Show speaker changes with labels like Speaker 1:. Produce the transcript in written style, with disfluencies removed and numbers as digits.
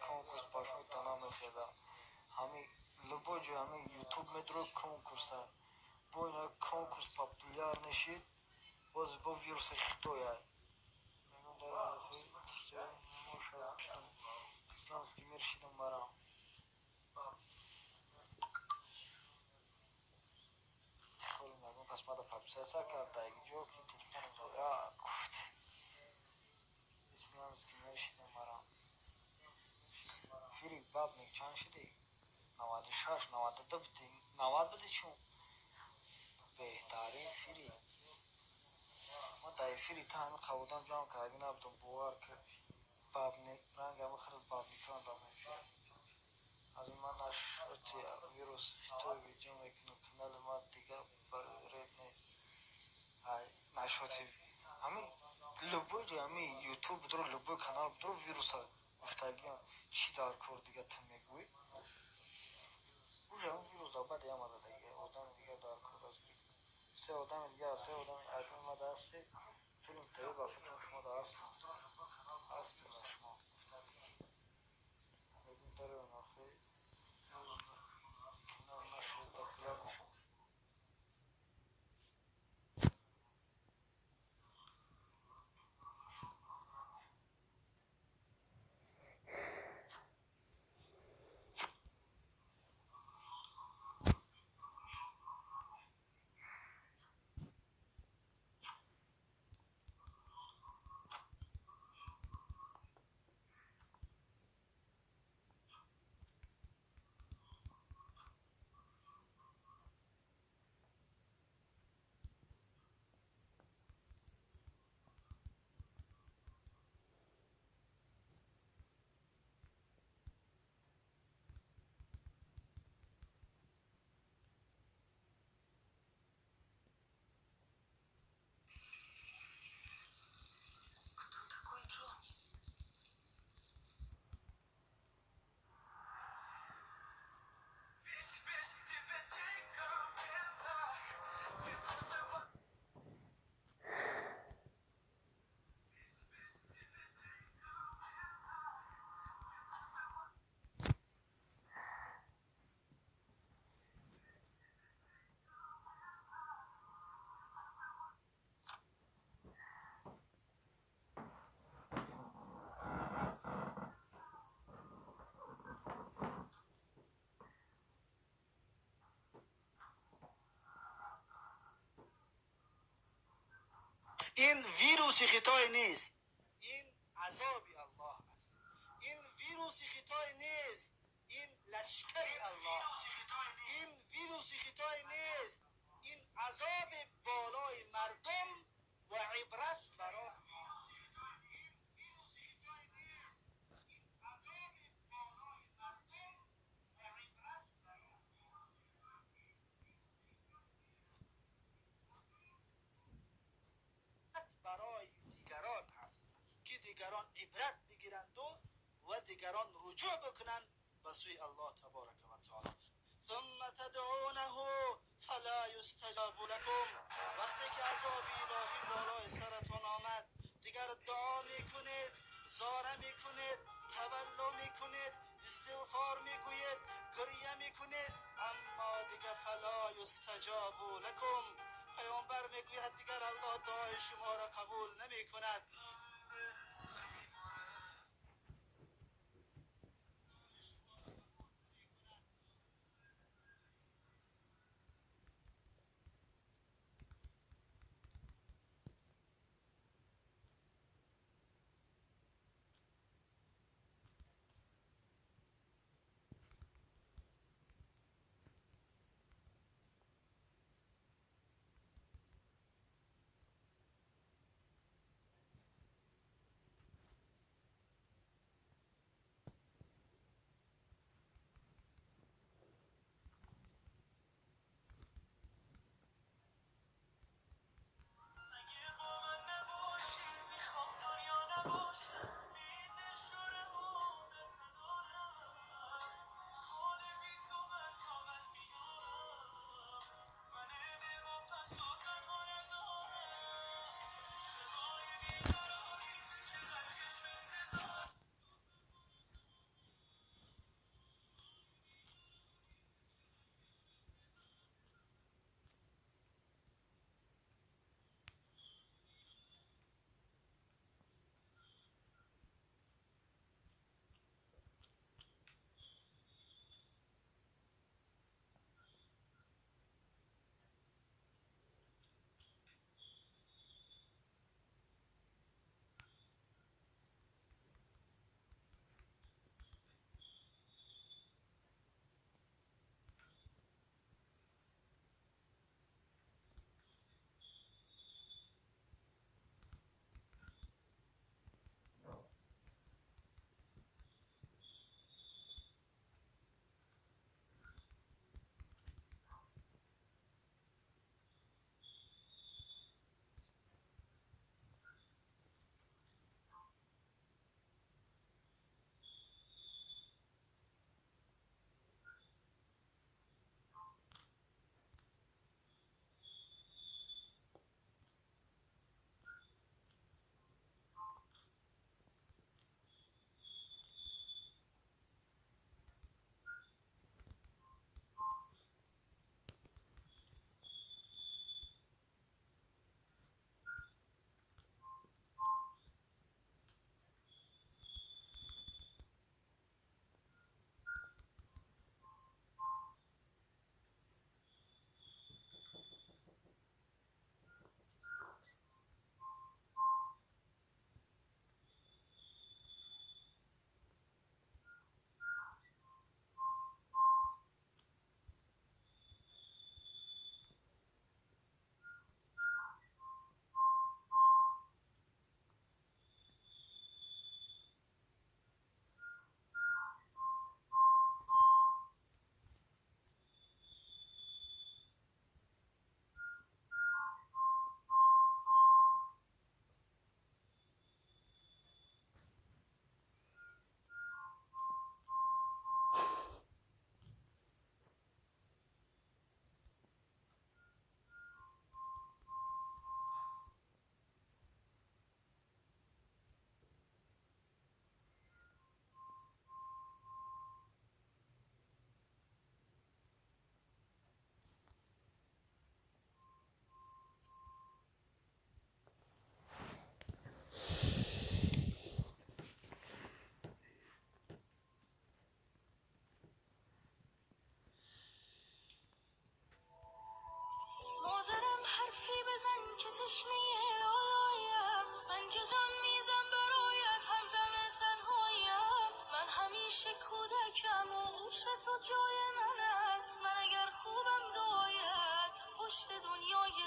Speaker 1: Конкурс пашмо тана мехеда. Ҳами любой ҷой, ҳами ютуб медро, конкурса. Бо ина конкурс популяр нешид, боз бо вируси хитоя. Исламский мир шидам барам. Хеле нагон кас мада подписаться карда, ҷо ки телефоном дора гуфт. Исламский мир шидам барам. Фирик бабник чанд шудӣ? 96, 92 будӣ? 90 будӣ чун? Беҳтарин фирик. Ма дар эфири та ҳами қаводан ҷамъ карда набудам, бовар ки бабник ранг ҳами хирд бабникан дар эфир. Аз ман нашоти вирус хитой видео мекунам, канали ма дигар барои реп нест. Ай нашоти ҳами любой ҷой, ҳами ютуб будро, любой канал будро, вируса гуфтагиам чӣ дар кор дига ту мегӯӣ? Уже ҳам вирус дар баъд омада, дига одами дигар дар кор аст. Се одами дигар, се одами админ ма ҳасти, филм ТВ, ба фикрам шумо да ҳастам. Ҳастем шумо. Мегӯм дарем охи кино нашуд популяр нашуд.
Speaker 2: Кто такой Джонни?
Speaker 3: Ин вируси хитой нест, ин азоби Аллоҳ аст. Ин вируси хитой нест, ин лашкари Аллоҳ. Ин вируси хитой нест, ин азоби болои мардум ва ибрат барои. Барои дигарон аст, ки дигарон ибрат бигиранду ва дигарон руҷӯъ бикунанд ба сӯи Аллоҳ таборака ва таоло. ثم تدعونه فلا يستجاب لكم. وقتی که عذاب الهی بالای سرتان آمد، دیگر دعا میکنید، زاره میکنید، تولو میکنید، استغفار میگویید، گریه мекунед, аммо дига فلا یستجاب لکم. پیامبر میگوید دیگر الله دعای شما را قبول نمیکند.
Speaker 2: تو جای من است، من اگر خوبم دایت پشت دنیای